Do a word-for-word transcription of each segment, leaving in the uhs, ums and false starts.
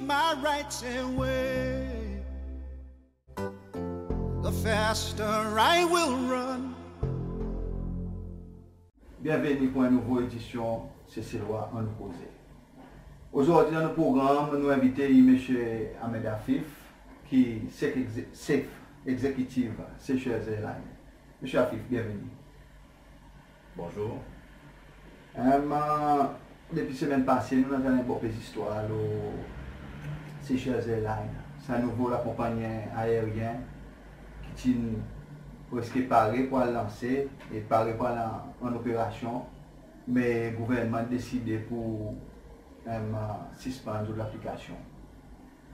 my rights away, the faster I will run. Byenveni pour en nouvo edisyon Seselwa Annou Koze. Ozordi dan nou progranm, nou envite Msye Ahmed Afif, ki Sef Egze-, Sef Egzekitif Seychelles Airlines. Msye Afif, byenveni. Bonzour. Em, depi semenn pase, nou'n antann en bon pe zistwar lo Seychelles Airlines, sa nouvo lakonpannyen aeryen ki ti'n preske pare pour al lanse e pare pour al an, an operasyon, me gouvernman deside pour, em, sispann zot laplikasyon.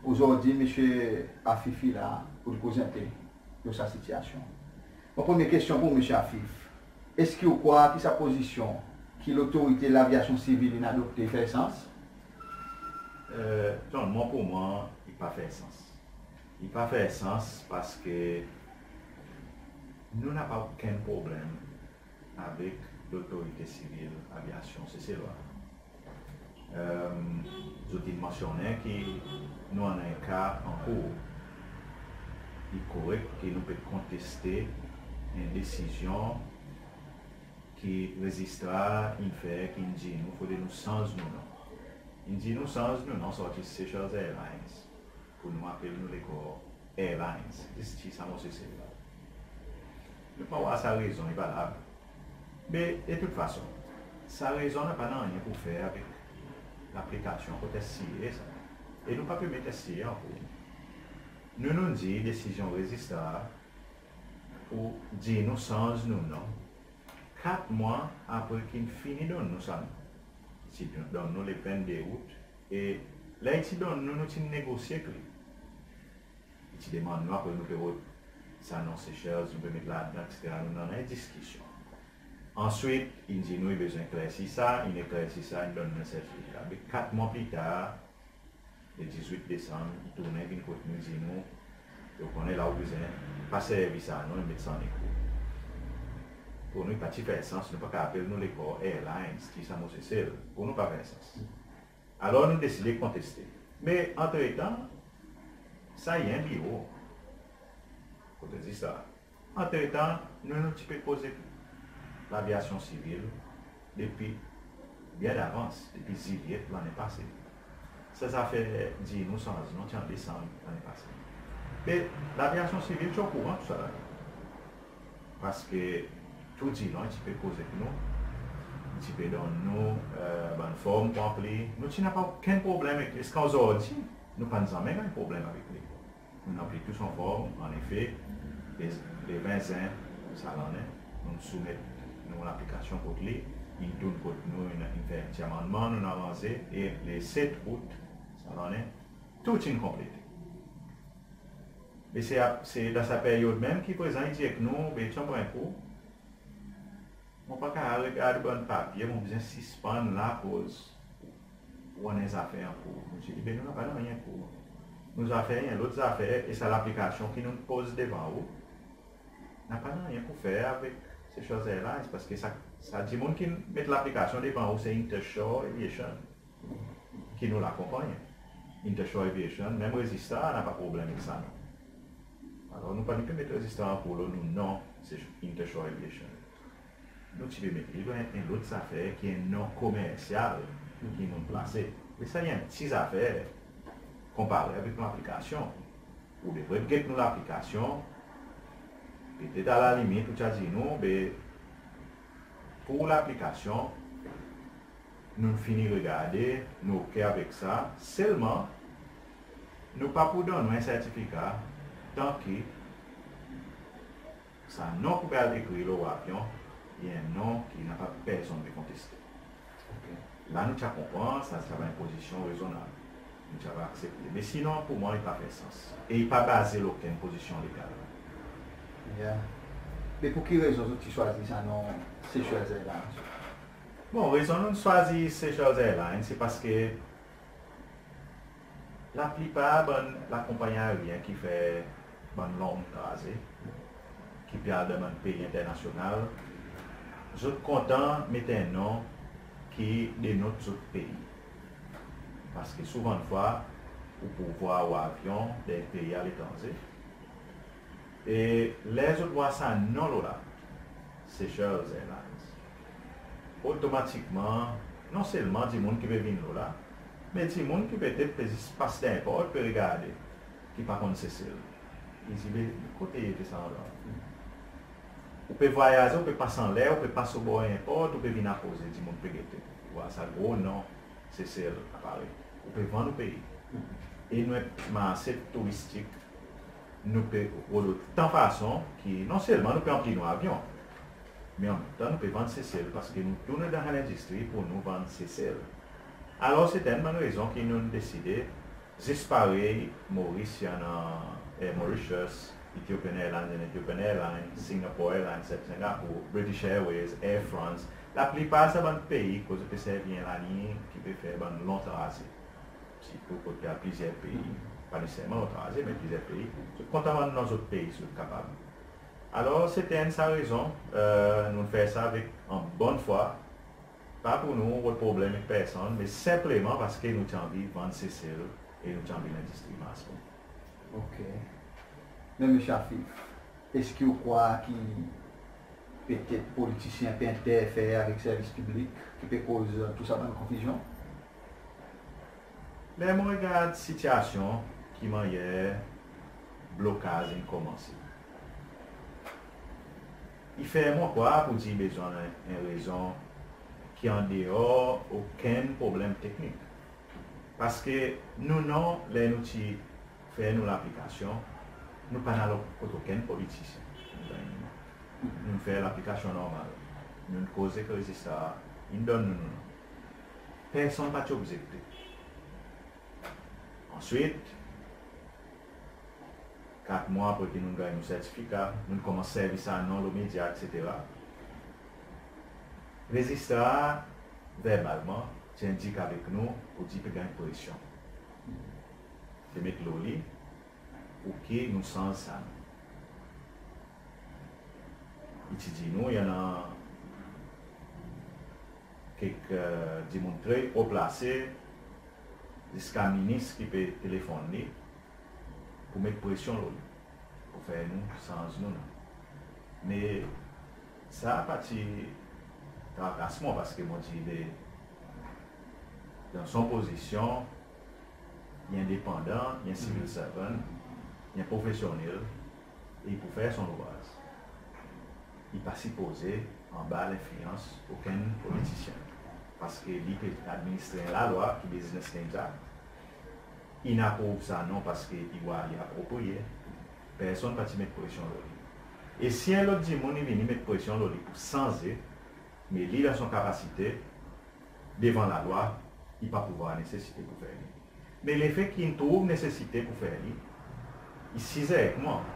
Ozordi, Msye Afif i la pour li prezant nou sa sitiyasyon. Mon premye kestyon pour Msye Afif, eski ou krwar ki sa pozisyon ki Lotorite Lavyasyon Sivil in adopte i fer sans? E, John, mwan pour mwan, i pa fer sans. I pa fer sans parski nou napa okenn problenm avek Lotorite Sivil Avyasyon Seselwa. Em, zot in mansyonnen ki nou annan en ka an kour. I korek ki nou pe konteste en desizyon ki rezistrar in fer, ki'n dir nou fodre nou sanz nou non. In dir nou sanz nou non sorti Seychelles Airlines pour nou apel nou lekor Airlines, zis tir sa mo Sesel la. Nou pa war sa rezon i valab. Me, de tout fason, sa rezon napa nanryen pour fer avek laplikasyon kot S T A sa. E nou pa pe met S T A an kour. Nou, nou'n dir desizyon rezistrar pour dir nou sanz nou non kat mwan apre ki'n fini donn nou sa non. I ti donn nou le vennde Out, e ler i ti donn nou, nou ti'n negosye ek li. I ti demann nou apre nou pe rod sa non Seychelles, nou pe met ladan, etsetera. Nou'n annan en diskisyon. Answit, in dir nou i bezwen eklersi sa, in eklersi sa, in donn nou en sertifika. Be kat mwan pli tar, le dizwit Desanm, i tournen vin kot nou, dir nou, ou konnen la ou bezwen pa servi sa non, i met sa an ekour. Pour nou, i pa ti fer sans, nou pa kapab apel nou lekor Airlines, tir sa mo Sesel. Pour nou, pa fer sans. Alor, nou deside konteste. Me, antretan, sa i en biro kot rezistrar. Antretan, nou, nou ti pe koz ek Lavyasyon Sivil depi byen davans, depi Zilyet lannen pase. Sa zafer dir nou sanz non ti an Desanm lannen pase. Me Lavyasyon Sivil ti okouran tou sa la. Parski toudilon, i ti pe koz ek nou, i ti pe donn nou, e, bann form pour ranpli. Nou ti napa okenn problenm ek li. Ziska ozordi, nou pa'n zanmen ganny problenm avek li. Nou'n ranpli tou son form, annefe, le, le ven Zen sa lannen, nou'n soumet nou laplikasyon kot li, in tourn kot nou, in, in fer en ti amannman, nou'n aranze, e le set Out sa lannen, tou ti'n konplete. Me se, se dan sa peryod menm ki prezan i dir ek nou, be, tann en kou, mon pa kapab regard bann papye, mon bezwen sispann la akoz ou annan en zafer an kour. Mon dir, be, nou napa nanryen an kour. Nou zafer i en lot zafer, e sa laplikasyon ki nou'n poz devan ou napa nanryen pour fer avek Seychelles Airlines, parski sa, sa dimoun ki met laplikasyon devan ou se Intershore Aviation, ki nou lakonpannyen. Intershore Aviation, menm rezistrar napa problenm ek sa non. Alor, nou pa ni pe met rezistrar an kour lo nou non, se Intershore Aviation. Nou ti pe met li lo en, en lot zafer ki en non komersyal ki nou'n plase. Me sa i en pti zafer konpare avek nou laplikasyon. Ou devret get nou laplikasyon. Petet alalimit ou ti a dir nou, be, pour laplikasyon, nou'n fini regarde, nou oke avek sa. Selman, nou pa pou donn ou en sertifika tan ki sa non ki pe al ekri lo ou avyon, i en non ki napa personn pe konteste. Oke. La nou ti a konpran, sa ti ava en pozisyon rezonnab. Nou ti ava aksepte. Me sinon, pour mwan, i pa fer sans. E i pa baze lo okenn pozisyon legal. Ya. Me pour ki rezon zot ti swazir sa non Seychelles Airlines? Bon, rezon nou'n swazir Seychelles Airlines, se parski laplipar bann lakonpannyen aeryen ki fer bann long traze, ki pe al dan bann pei enternasyonal, zot kontan met en non ki denot zot pei. Parski souvandfwa, ou pou vwar ou avyon dan en pei aletranze. E ler zot vwar sa non lo la, Seychelles Airlines, otomatikman, non selman dimoun ki pe vin lo la, me dimoun ki petet pe zis pas dan en port pe regarde, ki pa konn Sesel. I dir, be kote i ete sa landrwa? Ou pe vwayaze, ou pe pas anler, ou pe pas obor en port, ou pe vin apoze, dimoun pe gete. Ou vwar sa gro non Sesel aparet. Ou pe vann ou pei. E nou en marse touristik, nou pe rod otan fason ki non selman nou pe ranpli nou avyon, me anmenmtan nou pe vann Sesel, paski nou tou nou dan sa lendistri pour nou vann Sesel. Alor, se enn bann rezon ki nou'n deside, zis parey Moris i annan Air Mauritius, Ethiopian Airlines, Ethiopian Airlines, Singapore Airlines, Singapore, British Airways, Air France, laplipar sa bann pei kot zot pe servi en laliny ki pe fer bann lon traze. Sirtou kot i annan plizyer pei, pa neseserman lon traze, me plizyer pei, zot kontan vann dan zot pei si zot kapab. Alor, se enn sa rezon, e, nou fer sa avek an bonn fwa, pa pour nou rod problenm ek personn, me senpleman paski nou ti anvi vann Sesel e nou ti anvi lendistri mars. OK. Me Msye Afif, eski ou krwar ki petet politisyen pe enterfer avek servis piblik ki pe koz tou sa bann konfizyon? Ler mon regard sitiasyon, ki mannyer blokaz in komanse, i fer mwan krwar pour dir i bezwen en rezon ki andeor okenn problenm teknik. Paski nou non, ler nou ti fer nou laplikasyon, nou pa'n al kot okenn politisyen. Nou'n fer laplikasyon normal. Nou'n koz ek rezistrar, in donn nou nou non. Personn pa ti obzekte. Answit, kat mwan apre ki nou'n ganny nou sertifika, nou'n konmans servi sa non lo medya, etsetera. Rezistrar verbalman ti endik avek nou pour dir pe ganny presyon pe met lo li pour ki nou sanz sa non. I ti dir nou, i annan kek, e, dimoun tre o plase, ziska minis ki pe telefonn li pour met presyon lo li, pour fer nou sanz nou non. Me sa pa ti trakas mwan, paski mon dir, be, dan son pozisyon, i endepandan, i en civil servant, i en profesyonnel, e i pou fer son louvraz. I pa sipoze anba lenfliyans okenn politisyen, paski li pe administre en lalwa ki Business Names Act. In aprouv sa non paski i war li apropriye. Personn pa ti met presyon lo li. E si en lot dimoun i vini met presyon lo li pour sanze, me li dan son kapasite, devan lalwa, i pa pou war nesesite pour fer li. Me lefe ki in trouv nesesite pour fer li, i sizere ek mwan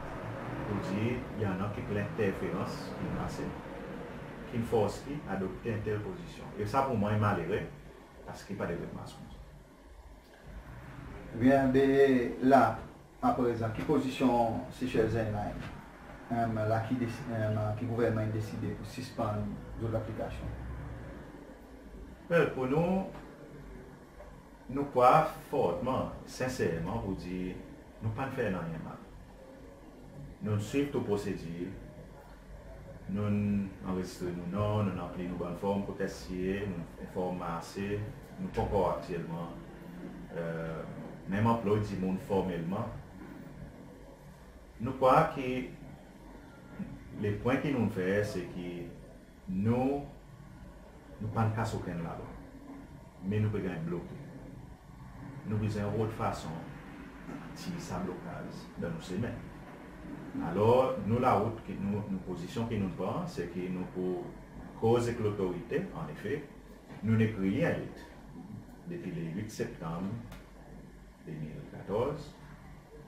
pour dir i annan kek lenterferans ki'n pase, ki'n fors li adopte en tel pozisyon. E sa pour mwan i malere, paski pa devret mars koumsa. Byen, be la, aprezan, ki pozisyon Seychelles Airlines, e, la ki desi-, e, ki gouvernman in deside pour sispann zot laplikasyon? Wel, pour nou, nou krwar fortman, senserman pour dir nou pa'n fer nanryen mal. Nou'n swiv tou prosedir, nou'n anrezistre nou non, nou'n ranpli nou bann form pour test C A, nou'n enform marse, nou pa ankor aktyelman, e, menm anplway dimoun formelman. Nou krwar ki lepwen ki nou'n fer, se ki nou, nou pa'n kas okenn lalwa, me nou pe ganny bloke. Nou bezwen rod fason tir sa blokaz dan nou semen. Alor, nou larout ki nou, nou pozisyon ki nou'n pran, se ki nou pou koz ek lotorite, anefe, nou'n ekrir li en let depi le wit septanm de mil katorz,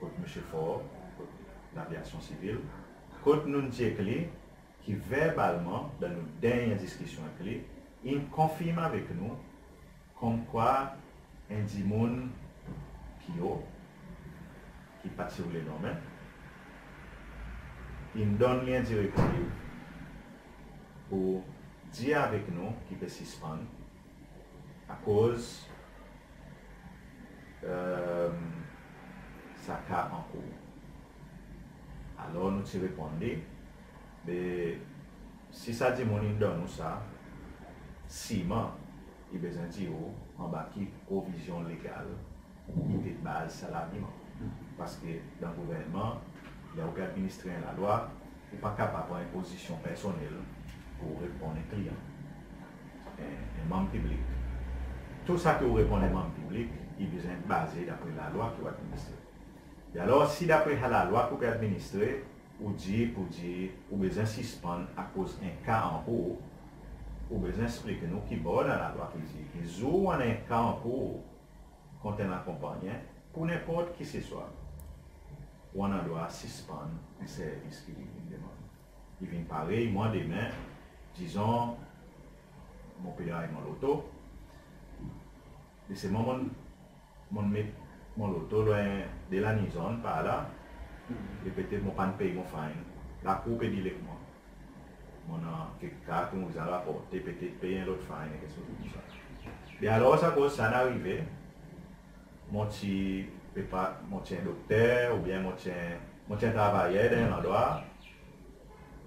kot Msye Faure, kot Lavyasyon Sivil, kot nou'n dir ek li ki verbalman, dan nou dernyen diskisyon ek li, in konfirm avek nou konmkwa en dimoun ki o, ki pa ti oule nonmen, in donn li en direktiv pour dir avek nou ki pe sispann, akoz, e, ka ankour. Alor nou ti reponn li, be si sa dimoun in donn ou sa, sirman i bezwen dir ou anba ki provizyon legal i pe baz sa labiman. Paski dan gouvernman, ler ou pe administre en lalwa, ou pa kapab pran en pozisyon personnel pour ou reponn en kliyan, en, en manm piblik. Tou sa ki ou reponn en manm piblik, i bezwen baze dapre lalwa ki ou administre. E alor, si dapre sa lalwa ki ou pe administre, ou dir, pour dir, ou bezwen sispann akoz en ka ankour, ou bezwen eksplike nou ki bor dan lalwa ki dir, ki zour ou annan en ka ankour kont en lakonpannyen, pour nenport kiseswa, ou annan drwa sispann en servis ki li vin demann. I vin parey, mwan demen, dizon, mon pe drive mon loto, e se mwan mon, mon met mon loto lo en de la nizon par la, e petet mon pa'n pey mon fine. Lakour pe deal ek mwan. Mon annan kek ka ki mon bezwen raporte, petet pey en lot fine, keksoz koumsa. E alor, akoz sa in arive, mon ti pe pa, mon ti en dokter, oubyen mon ti en, mon ti en travayer dan en landrwa,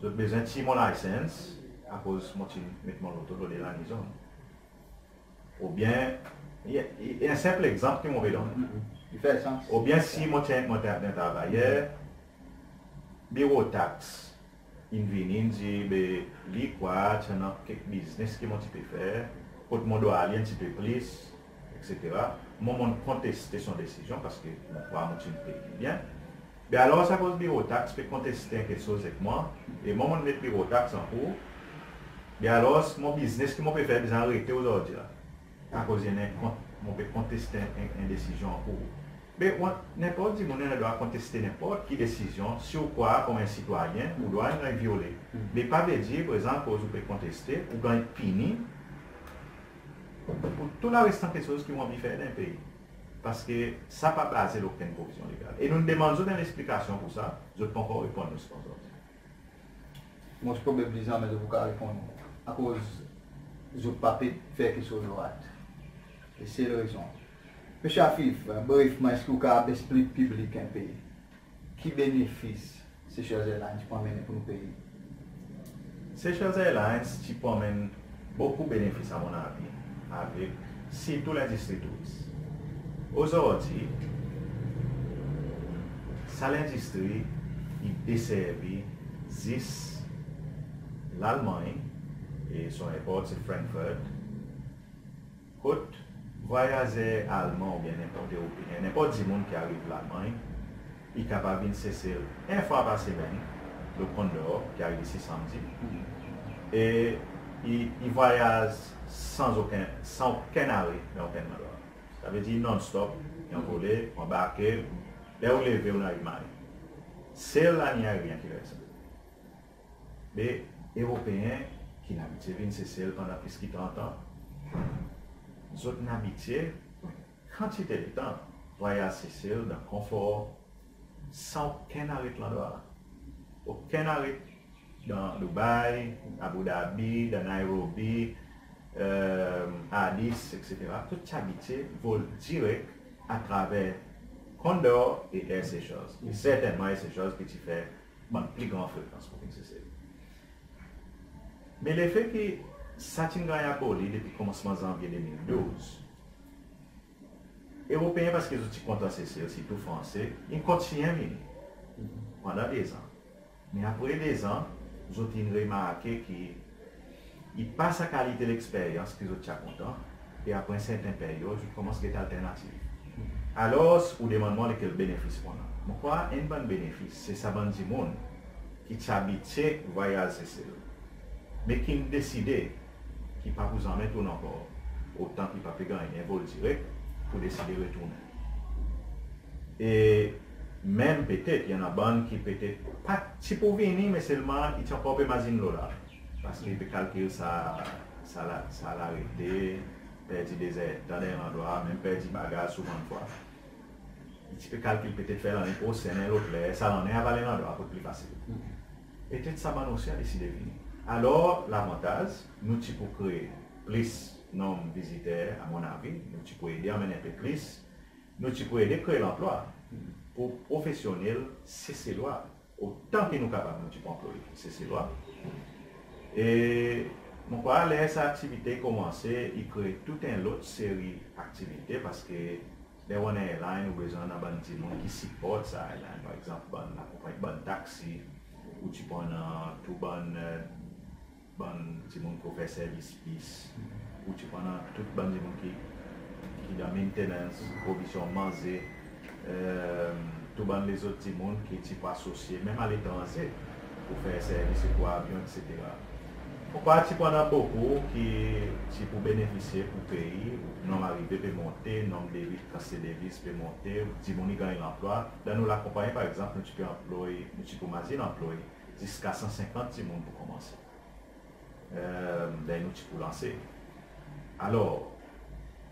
zot bezwen tir mon license, akoz mon ti met mon loto lo de la nizon. Oubyen, e, e, e en senp legzanp ki mon pe donn. Mm, mm. I fer sans. Oubyen si mon ti, mon ti en travayer, biro tax in vini, in dir, be, li krwar ti annan kek biznes ki mon ti pe fer, kot mon drwa li en pti pe plis, etsetera. Mwan, mon konteste son desizyon, paski mon krwar mon ti pe pey li byen. Be alor, akoz biro tax pe konteste en keksoz ek mwan, e mwan, mon met biro tax ankour, be alor, mon biznes ki mon pe fer bezwen arete ozordi la. Akoz i annan en kont, mon pe konteste en, en desizyon ankour. Be, ou, nenport dimoun annan drwa konteste nenport ki desizyon, si ou krwar konman en sitwayen, ou drwa in ganny vyole. Mm. Me pa vedir, prezan, akoz ou pe konteste, ou ganny pini pour tou larestan keksoz ki ou anvi fer dan pei. Paski sa pa baze lo okenn provizyon legal. E nou'n demann zot en leksplikasyon pour sa, zot pa ankor reponn nou ziska ozordi. Mon sipoze probabli zanmen zot pou kapab reponn mwan, akoz zot pa pe fer keksoz drwat. E se rezon. Msye Afif, brefman, eski ou kapab eksplik piblik en pe ki benefis Seychelles Airlines ti pou anmenn pour nou pei? Seychelles Airlines ti pou anmenn bokou benefis, a mon avi, avek sirtou lendistri touris. Ozordi, sa lendistri i deservi zis Lalmanny, e son airport se Frankfurt, kot vwayazer Alman oubyen nenport Eropeen, nenport dimoun ki ariv Lalmanny, i kapab vin Sesel en fwa par semenn, lo Condor, ki ariv isi Sanmdi. E i, i vwayaz san okenn, san okenn are dan okenn landrwa. Sa vedir non-stop, i anvole, ou anbarke, ler ou leve, ou'n ariv Mahe. Sel laliny aeryen ki fer sa. Me Eropeen ki'n abitye vin Sesel pandan plis ki trant an, zot in abitye kantite letan vwayaz Sesel dan konfor, san okenn aret landrwa. Okenn aret dan Dubai, Abu Dhabi, dan Nairobi, e, Addis, etsetera. Zot ti abitye vol direk atraver Condor e Air Seychelles. E sertennman Air Seychelles ki ti fer bann pli gran frekans pour vin Sesel. Me lefe ki sa ti'n ganny aboli depi konmansman Zanvye de mil douz, Eropeen, paski zot ti kontan Sesel, sirtou Franse, in kontinyen vini pandan dezan. Me apre dezan, zot in remarke ki i pa sa kalite leksperyans ki zot ti a kontan, e apre en serten peryod, zot konmans get alternativ. Alor, ou demann mwan lekel benefis mon annan. Mon krwar enn bann benefis, se sa bann dimoun ki ti abitye vwayaz Sesel, me ki'n deside ki pa pou zanmen tourn ankor, otan ki pa pe ganny en vol direk, pou deside retournen. E menm petet, i annan bann ki petet pa ti pou vini, me selman i ti ankor pe mazin lo la. Paski i pe kalkil sa, sa la, sa larete, perdi dezertan dan en landrwa, menm perdi bagaz souvandfwa. I ti pe kalkil petet fer lannen prosenn en lot ler, sa lannen a Vale Landrwa pou pli fasil. Petet sa bann osi a deside vini. Alor, lavantaz, nou ti pou kree plis nonm viziter, a mon avi, nou ti pou ede anmenn en pe plis, nou ti pou ede kree lanplwa pour profesyonnel Seselwa. Otan ki nou kapab, nou ti pou anploy Seselwa. E mon krwar ler sa aktivite i konmanse, i kree tou en lot seri aktivite, parski ler ou annan airline, ou bezwen annan bann dimoun ki siport sa airline. Par egzanp, bann lakonpannyen, bann taksi, ou ti pou annan tou bann, e, bann dimoun ki fer servis bis, ou ti pou annan tou bann dimoun ki, ki dan maintenance, provizyon manze, e, tou bann lezot dimoun ki ti pou asosye, menm aletranze, pour fer servis, pour avyon, etsetera. Mon krwar ti pou annan bokou ki ti pou benefisye pour pei, nonm arive pe monte, nonm deviz, kantite deviz pe monte, dimoun i ganny lanplwa. Dan nou lakonpannyen, par egzanp, nou ti pe anploy, nou ti pou mazin anploy ziska san senkant dimoun pour konmanse. E, ler nou ti pou lanse. Alor,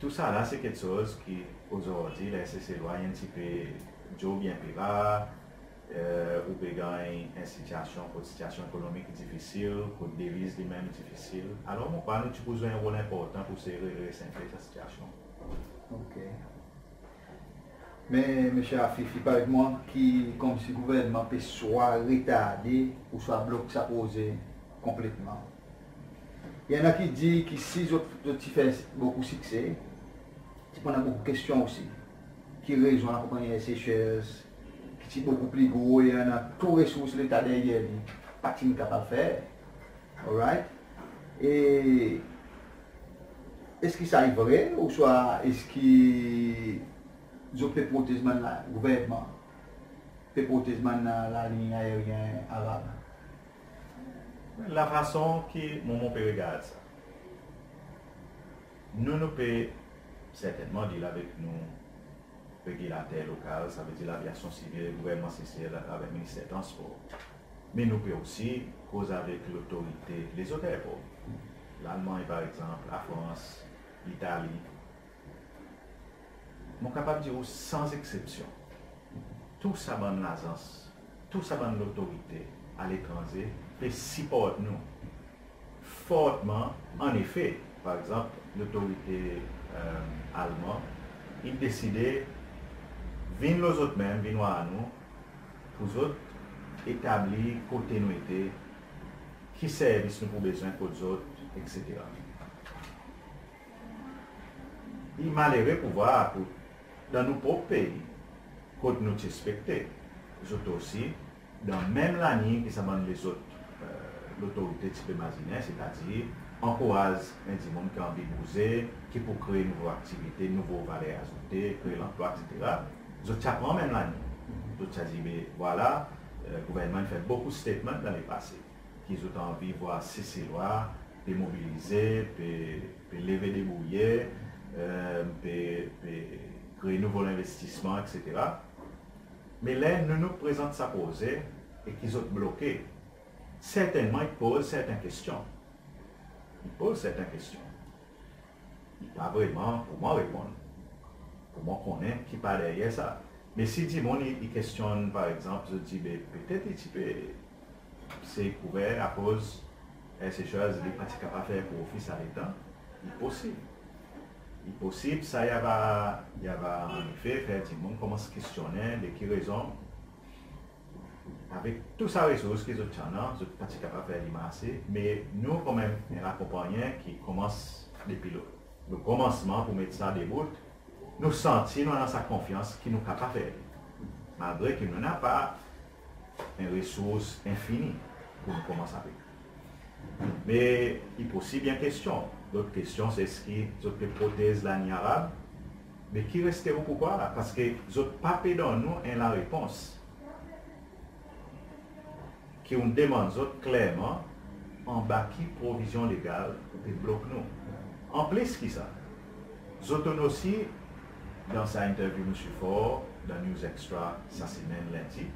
tou sa la se keksoz ki ozordi, ler Seselwa i en pti pe dyo byen pe rar, e, ou pe ganny en sitiasyon, kot sitiasyon ekonomik difisil, kot deviz li menm difisil. Alor, mon krwar nou ti pou zwe en rol enportan pour sey re-, resentre sa sitiasyon. OK. Me, Msye Afif, i paret mwan ki konmsi gouvernman pe swa retarde ouswa blok sa proze konpletman. I annan ki dir ki si zot, zot ti fer bokou sikse, ti pou annan bokou kestyon osi. Ki rezon lakonpannyen Air Seychelles, ki ti bokou pli gro, i annan tou resours Leta deryer li, pa ti'n kapab fer? Alright? E eski sa i vre, ouswa eski zot pe protez bann la, gouvernman pe protez bann laliny aeryen Arab? Lafason ki mwan mon pe regard sa, nou, nou pe sertennman deal avek nou regilater lokal, savedir Lavyasyon Sivil e gouvernman Sesel atraver Minister Transpor. Me nou pe osi koz avek lotorite lezot aerpor. Lalmanny, par egzanp, Lafrans, Litali. Mon kapab dir ou, san eksepsyon, tou sa bann lazans, tou sa bann lotorite aletranze pe siport nou fortman. Annefe, par egzanp, lotorite, e, Alman, in deside vin lo zot menm, vin war nou, pour zot etabli kote nou ete, ki servis nou pou bezwen kot zot, etsetera. I malere pour war pour dan nou prop pei, kot nou ti ekspekte zot osi, dan menm laliny ki sa bann lezot, e, lotorite ti pe mazinen, setadir ankouraz en dimoun ki anvi bouze, ki pou kree nouvo aktivite, nouvo valer azoute, kree lanplwa, etsetera. Zot ti a pran menm laliny. Zot ti a dir, be vwala, e, gouvernman in fer bokou statement dan lepase ki zot anvi war Seselwa pe mobilize, pe, pe leve debourye, e, pe, pe kree nouvo lenvestisman, etsetera. Me ler nou, nou prezant sa proze e ki zot bloke, sertennman i poz serten kestyon. I poz serten kestyon. I pa vreman pour mwan reponn, pour mwan konnen ki par deryer sa. Me si dimoun i, i kestyonn, par egzanp, zot dir, be, petet i ti pe sey kouver akoz Air Seychelles li pa ti kapab fer profi sa letan, i posib. I posib sa i ava, i ava annefe fer dimoun konmans kestyonnen de ki rezon, avek tou sa resours ki zot ti annan, zot pa ti kapab fer li marse. Me nou kanmenm, en lakonpannyen ki konmans depi lo, lo konmansman pour met sa debout, nou santi nou annan sa konfyans ki nou kapab fer li, malgre ki nou napa en resours enfini pour nou konmans avek. Me i posib en kestyon. Lot kestyon se eski zot pe protez laliny Arab? Me ki reste ou pour krwar? Parski zot pa pe donn nou en larepons ki ou'n demann zot klerman anba ki provizyon legal ou pe blok nou. Anplis ki sa, zot osi, dan sa interview Msye Faure dan News Extra sa semenn, lendi,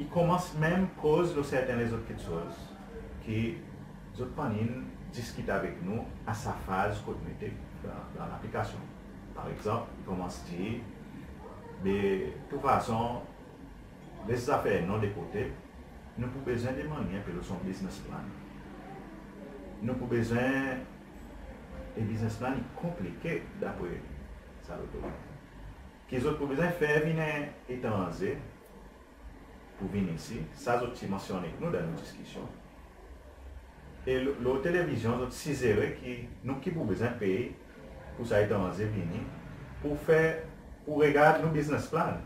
i konmans menm koz lo serten lezot keksoz ki zot pa'n diskit avek nou a sa faz kot nou ete dan, dan laplikasyon. Par egzanp, i konmans dir, be, tou fason, les zafer non de kote, nou pou bezwen demann li en pe lo son business plan. Nou pou bezwen, e business plan i konplike dapre sa lotorite. ki zot pou bezwen fer vin en etranze pour vin isi, sa zot ti mansyonn ek nou dan nou diskisyon. E lo, lo televizyon, zot sizere ki nou ki pou bezwen pey pour sa etranze vini, pour fer, pour regard nou business plan.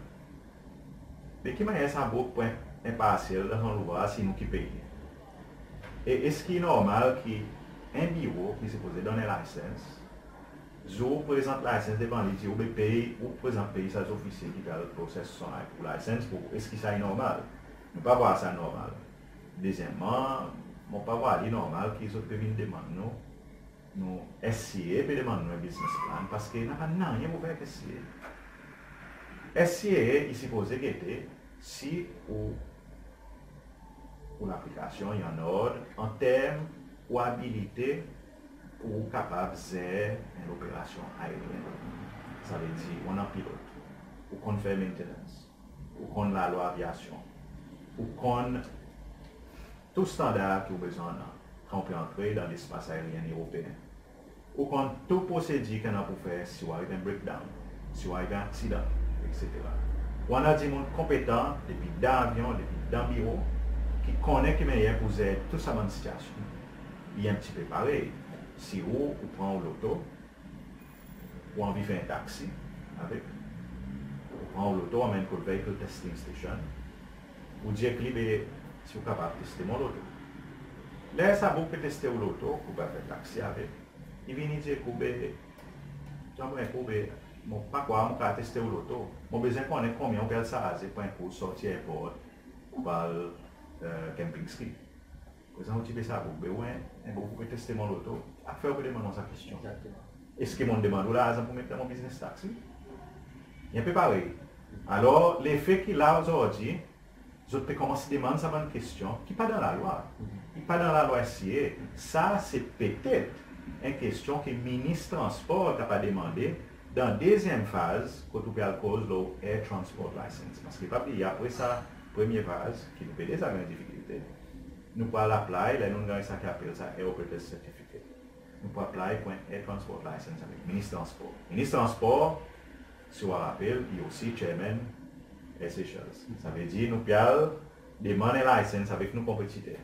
Be ki mannyer sa boug pran en parsyel dan son louvraz si nou ki pey? E eski i normal ki en biro ki sipoze donn en license, zour ou prezant license devan li, dir ou be pey, ou prezant pey sa zofisye ki pe al process son li- ou license pour ou, eski sa i normal? Nou pa vwar sa normal. Dezyenmman, mon pa vwar li normal ki zot pe vin demann nou, nou S C A A pe demann nou en business plan, parski napa nanryen pour fer ek S C A A. S C A A i sipoze gete si ou, ou laplikasyon i annord an term ou abilite pour ou kapab zer en loperasyon aeryen. Savedir ou annan pilot, ou konn fer maintenance, ou konn lalwa avyasyon, ou konn tou standar ki ou bezwen annan kan ou pe antre dan lespas aeryen eropeen. Ou konn tou prosedir ki annan pour fer si ou ariv en breakdown, si ou ariv en aksidan, etsetera. Ou annan dimoun konpetan depi dan avyon, depi dan biro, ki konnen ki mannyer pour zer tou sa bann sitiasyon. I en pti pe parey si ou, ou pran ou loto, ou anvi fer en taksi avek, ou pran ou loto, ou anmenn kot vehicle testing station, ou dir ek li, be si ou kapab teste mon loto. Ler sa boug pe teste ou loto, ou pe fer taksi avek, i vini dir ek ou, be, zanmi ek ou, be, mon pa krwar mon kapab teste ou loto. Mon bezwen konnen konbyen ou pe al sarze pour en kou sorti airport pour al, e, Kempinski. Prezan ou dir be sa boug, be ou en, en boug pour pe teste mon loto, afer ou pe demann mwan sa kestyon? Egzakteman. Eski mon'n demann ou larzan pour met dan mon biznes taksi? I en pe parey. Alor, lefe ki la ozordi zot pe konmans demann sa bann kestyon ki pa dan lalwa, ki pa dan lalwa S C A A, sa se petet en kestyon ki Minis Transpor kapab demande dan dezyenm faz, kot ou pe al koz lo Air Transport License. Parski pa bliye, apre sa premye faz, ki nou pe deza ganny difikilte, nou pou al apply, ler nou'n ganny sa ki apel sa Air Operator's Certificate, nou pou apply pour en Air Transport License avek Minis Transpor. Minis Transpor, si ou a rapel, i osi chairman Air Seychelles. Savedir nou pe al demann en license avek nou konpetiter.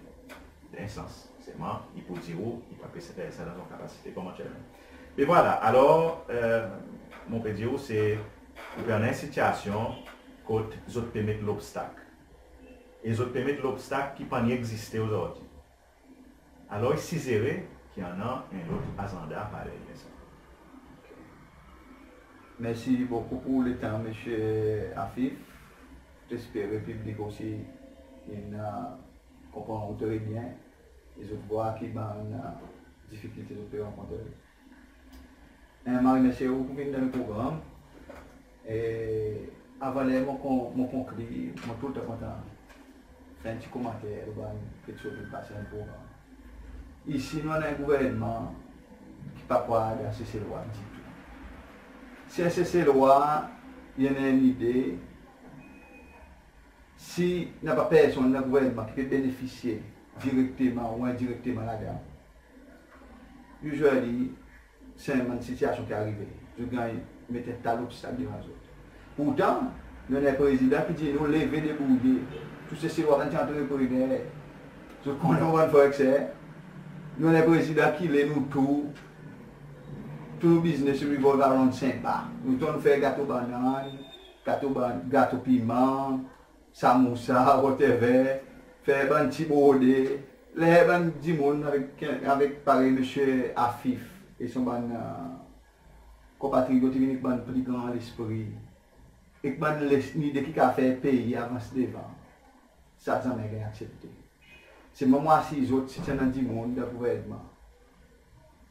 Dan en sans, selman i pou dir ou i pa pe fer sa dan son kapasite konman chairman. Me vwala, alor, e, mon pe dir ou se, ou pe annan en sitiasyon kot zot pe met lobstak. E zot pe met lobstak ki pa ni egziste ozordi. Alor, i sizere ki annan en lot azanda paralel a sa. Mersi bokou pour letan, Msye Afif. Mon espere piblik osi in, e, konpran ou tre byen e zot vwar ki bann, e, difikilte zot pe rankontre. E, mon remersye ou pour vin dan progranm. E avan ler mon kon-, mon konkli, mon toultan kontan fer en pti komanter lo bann keksoz ki'n pase dan progranm. Isi nou annan en gouvernman ki pa krwar dan Seselwa ditou. Si en Seselwa i annan en lide, si napa personn dan gouvernman ki pe benefisye direkteman ou endirekteman ladan, usually, se bann sitiasyon ki arive, zot ganny met en ta lobstak devan zot. Pourtan, nou annan en prezidan ki dir nou leve debrouye. Tou Seselwa bann ti antreprener, zot konnen, ou konpran, frer ek ser. Nou annan en prezidan ki le nou tou, tou nou biznes i revolve around senpa. Nou tou nou fer gato bannann, gato bann-, gato piman, samousa, whatever, fer bann pti brode, ler bann dimoun avek, avek parey Msye Afif e son bann, e, konpatriyot i vin ek bann pli gran lespri, ek bann les-, lide ki kapab fer pei avans devan. Sa zanmen ganny aksepte. Se mwan mon asir zot, si ti annan dimoun dan gouvernman,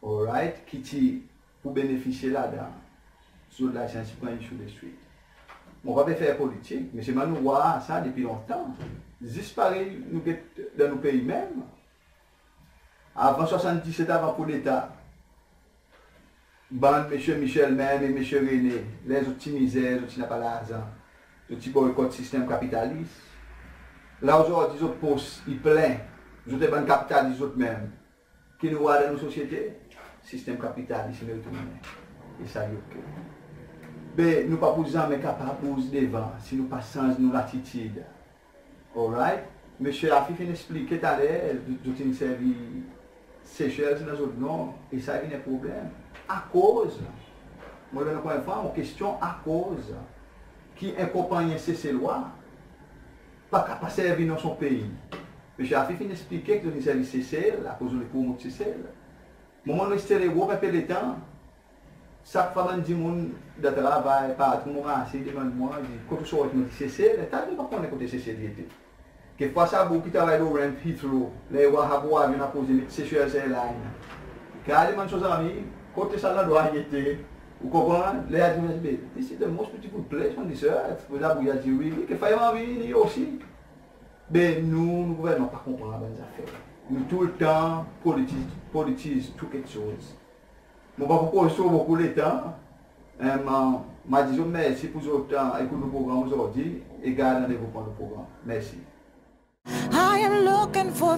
alright, ki ti pou benefisye ladan, zot license pou ganny issue de suite. Mon pa pe fer politik, me selman nou war sa depi lontan. Zis parey nou get dan nou pei menm. Avan swasanndiset, avan koudeta, bann Msye Michel menm e Msye René, ler zot ti mizer, zot ti napa larzan, zot ti boykot sistenm kapitalis. La ozordi zot pos i plen, zot en bann kapitalis zot menm. Ki nou war dan nou sosyete, sistenm kapitalis i retounen. E sa i oke. Be nou pa pou zanmen kapab bouz devan si nou pa sanz nou latitid. Alright? Msye Afif in eksplike taler, zot in servi Seychelles dan zot non, e sa i vin en problenm. Akoz, mon donn ankor en fwa, mon kestyon, akoz ki en konpannyen Seselwa pa kapab servi non son pei? Msye Afif in eksplike ki zot in servi Sesel akoz zot le promot Sesel. Mwan, mon reste Lerop en pe letan. Sak fwa bann dimoun dan travay, patron mon ranse, i demann mwan, i dir, "Kot ou sorti?" Mon dir, "Sesel." Leta dimoun pa konnen kote Sesel i ete. Kekfwa sa boug ki travay lo ramp Heathrow, ler i war sa gro avyon apoze, met Seychelles Airlines. Ki al demann son zanmi, kote sa landrwa i ete? Ou konpran? Ler i dir, "Be, this is the most beautiful place on this earth." Pou sa boug i a dir, "Really?" Kekfwa i anvi vini osi. Be nou, nou gouvernman pa konpran bann zafer. Nou toultan politiz, politiz tou keksoz. Mon pa pou koz tro bokou letan. Em, mon a dir zot mersi pour zot, e, ekout nou progranm ozordi, e gard randevou pour nou progranm. Mersi. I am looking for